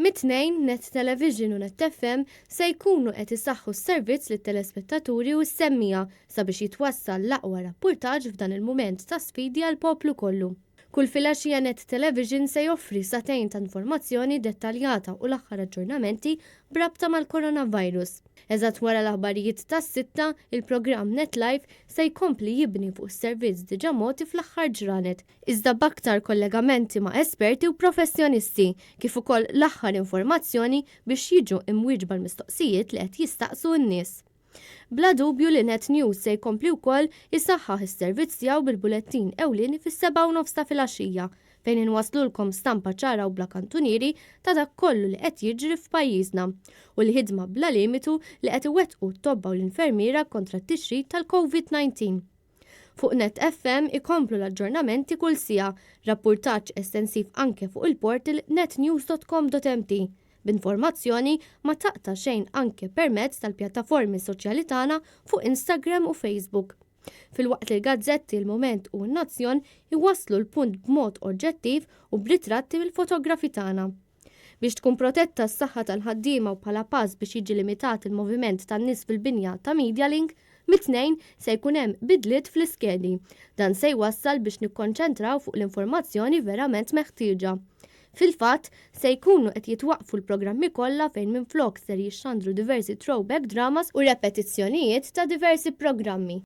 Mit-Tnejn, Net Television u Net FM se jkunu qed isaħħu s-servizz lit-telespettaturi u s-semmiegħa sabiex jitwassal l-aqwa rappurtaġġ f'dan il-mument ta' sfidi għall-poplu kollu. Kull filgħaxija Net Television se joffri sagħtejn ta' informazzjoni dettaljata u l-aħħar aġġornamenti b'rabta mal-coronavirus. Eżatt wara l-aħbarijiet tas-sitta, il-programm Net Live se jkompli jibni fuq is-servizz diġà mogħti fl-aħħar ġranet, iżda b'aktar kollegamenti ma' esperti u professjonisti, kif ukoll l-aħħar informazzjoni biex jiġu imwieġba l-mistoqsijiet li qed jistaqsu n-nies. Bla dubju li Net News se jkompli wkoll isaħħaħ is-servizz tiegħu bil-bulettin ewlieni fis-7:30 ta' filgħaxija fejn inwasslulkom stampa ċara u bla kantunieri ta' dak kollu li qed jiġri f'pajjiżna u l-ħidma bla limitu li qed iwettqu t-tobba u l-infermiera kontra t-tixrid tal-Covid-19. Fuq Net FM ikomplu l-aġġornamenti kull siegħa, rappurtaġġ estensiv anke fuq il-portal netnews.com.mt b'informazzjoni ma taqta' xejn anke permezz tal-pjattaformi soċjali tagħna fuq Instagram u Facebook. Filwaqt li l-gazzetti Il-Mument u N-Nazzjon iwasslu l-punt b'mod oġġettiv u b'ritratti mill-fotografi tagħna. Biex tkun protetta s-saħħa tal-ħaddiema u bħala pass biex jiġi limitat il-moviment tan-nies fil-binja ta' Medialink, mit-Tnejn se jkun hemm bidliet fl-iskedi. Dan se jwassal biex nikkonċentraw fuq l-informazzjoni verament meħtieġa. Fil-fatt, se jkunu qed jitwaqqfu l-programmi kollha fejn minflok ser jixxandru diversi throwback dramas u repetizzjonijiet ta' diversi programmi.